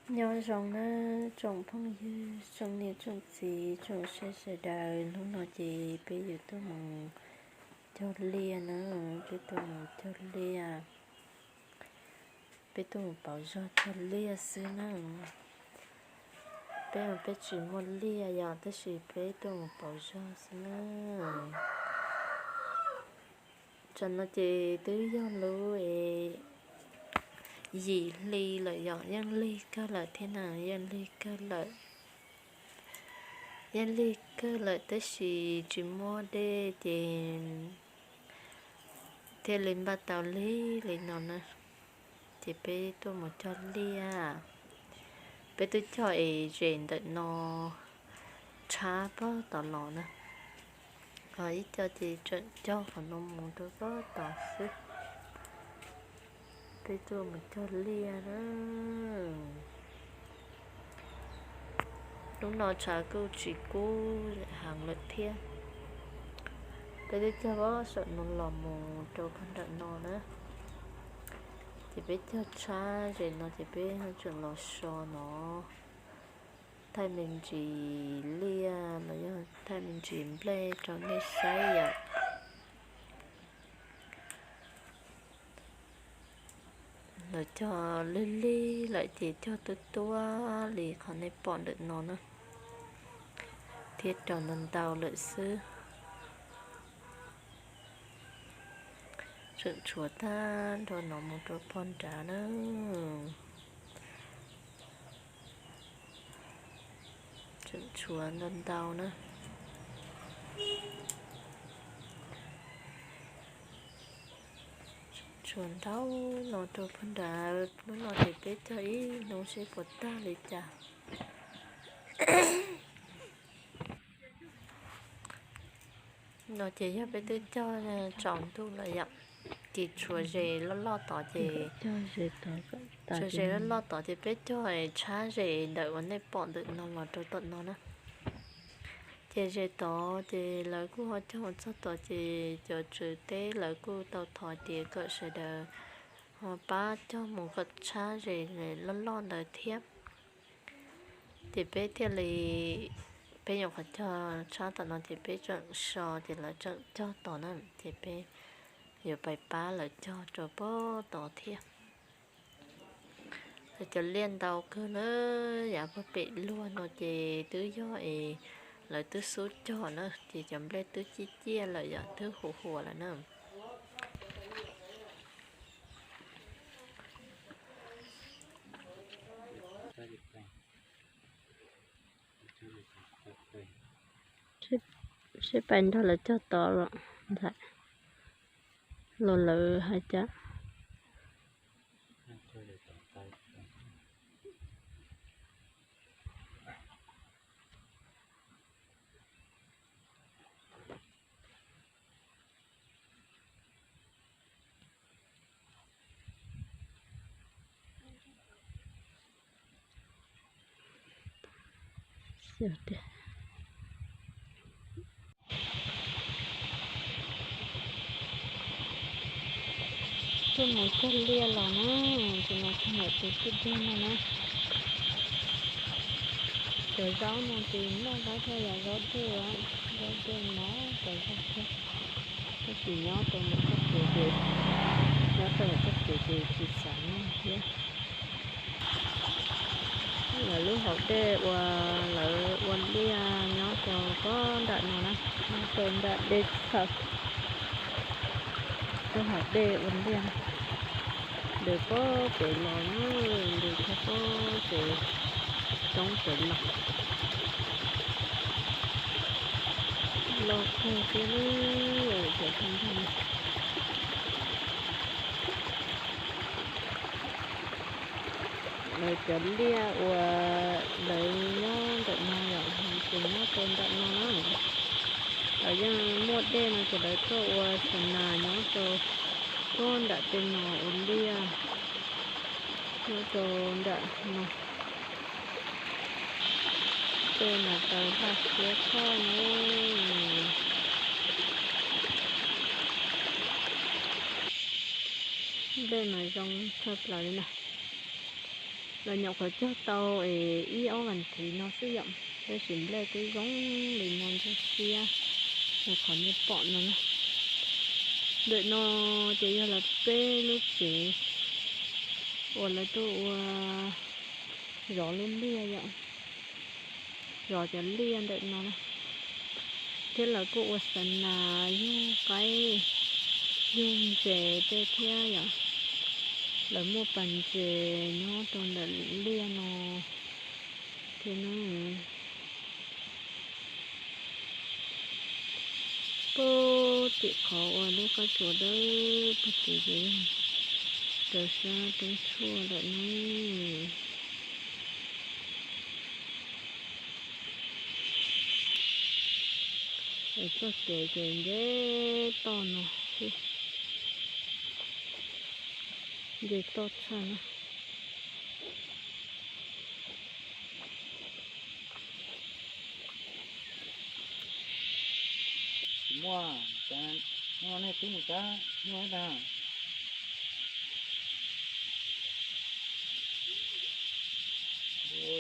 Nyob zoo na tsoom phooj ywg, tsoom niam tsoom txiv, tsoom saib sawv daws, hnub no ces peb yuav tuaj mus cog liaj na, peb tuaj mus cog liaj, peb tuaj mus pauv zog cog liaj xwb na. Peb mas peb tsis muaj liaj yom, tab sis peb tuaj mus pauv zog xwb na. Tam no ces twb yog lub yim hli lawm yom, yeej lig kawg lawm thiab na, yeej lig kawg lawm. Yeej lig kawg lawm tab sis tsis muaj dej ces thiaj li npaj tau lig li no na. Ces peb tuaj mus cog liaj, peb twb cog es zes ntawm no tshab pog tom los na, ho ib co ces tseem cog qhov no mus rau pog tom xwb. Peb tuaj mus cog liaj na. Hnub no tshav kuj tsis kub heev lawm thiab. Peb twb cog pog saum no los mus rau pog nram no na. Ces peb cog tshab zes no ces peb tseem los so no, thaij me ntsis liaj los yog thaij me ntsis nplej rau nej saib yom. Lawv cog lig lig lawm ces cog tuab tuab li qhov nej pom ntawm no na, thiab rau ntau ntau lawm xwb. Tseem tshuav tag nrho no mus rau pog nrad na. Tseem tshuav ntau ntau na. Tshuav ntau no rau pog nrad. Hnub no ces peb cog ib hnub seb puas tag li cas. No ces yog peb twb cog tsaus ntuj lawm yom, ces tshuav zes loj loj tod ces, tshuav zes loj loj tod ces peb cog tshab zes ntawm uas nej pom ntawm no los rau tom no na. Ces zes tod ces lawv kuj ho cog mus txog tod ces cov tswv teb lawv kuj tau thov tias kom sawv daws ho pab cog mus kom tshab zes loj loj ntawd thiab. Ces peb thiaj li, peb nyuam qhuav cog tshab tom no ces peb tseem so ces lawv tseem cog tod na, ces peb yuav pais pab lawv cog rau pog tod thiab. Lawv cov liaj ntau kawg na, yav pog pem luag no ces twb yog es lawv twb xub cog na, ces cov nplej twb ciaj ciaj lawm yom, twb huas huas lawm na. Seb pais nrog lawv cog tod los ntxhais, los lawv hais cas. Tuaj mus cog liaj los na, ces no cog ntawm tus tij dej no na. Cov zaub no ces noj zaub thiaj yog zaub dej, zaub dej mov cov zaub thiab. Tab sis nyob rau ntawm txoj kev ces, nyob rau ntawm txoj kev ces tsis xav noj thiab. Lawv lub hauv dej uas lawv ua liaj nyob rau pob nram no na, nyob rau nram dej txhawv, lub hauv dej ua liaj, ntws pob kev los na, ntws txog pob kev roob kev los. Loj kawg thiab cov phooj ywg. Lawv cov liaj uas lawv nyob ntawm no yom, ces nyob rau ntawm no na. Lawv yeej muaj dej no ces lawv tuaj ua xas nas nyob rau pob nram tej no ua liaj, nyob rau nram no. Tej no tau laj siab tshaj na. Dej mas zoo tshaj plaws li na. Lawv nyuam qhuav cog tau es ib ob vas thiv no xwb yom, tab sis nplej twb zoo li no ntsuab xiab, qhov nej pom no na. Ntawm no ces yog lawv peb lub tsev uas lawv tuaj ua zov lub liaj yom, zov cov liaj ntawm no na. Thiab lawv kuj ua xa nas yug qaib yug ntses tej thiab yom. Lawv muaj pas ntses nyob rau ntawm liaj no thiab na. Puag tim qhov uas lub qab tsuas dawb puag tid ces yog rau sab roob tshuaj lawm na. Es txoj kev ces nce toj no xwb, nce toj tshaj na. Tsis muaj, hnub no nej twb mus cab nyuj ib tag.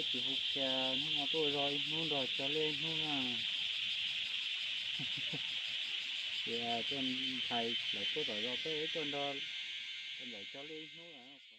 Tsis hu kiag, hnub no tuaj zov ib hnub nrog cog liaj ib hnub na. Ces tuaj ntshai lawv tuaj tom zos peb tuaj nrog lawv cog liaj ib hnub.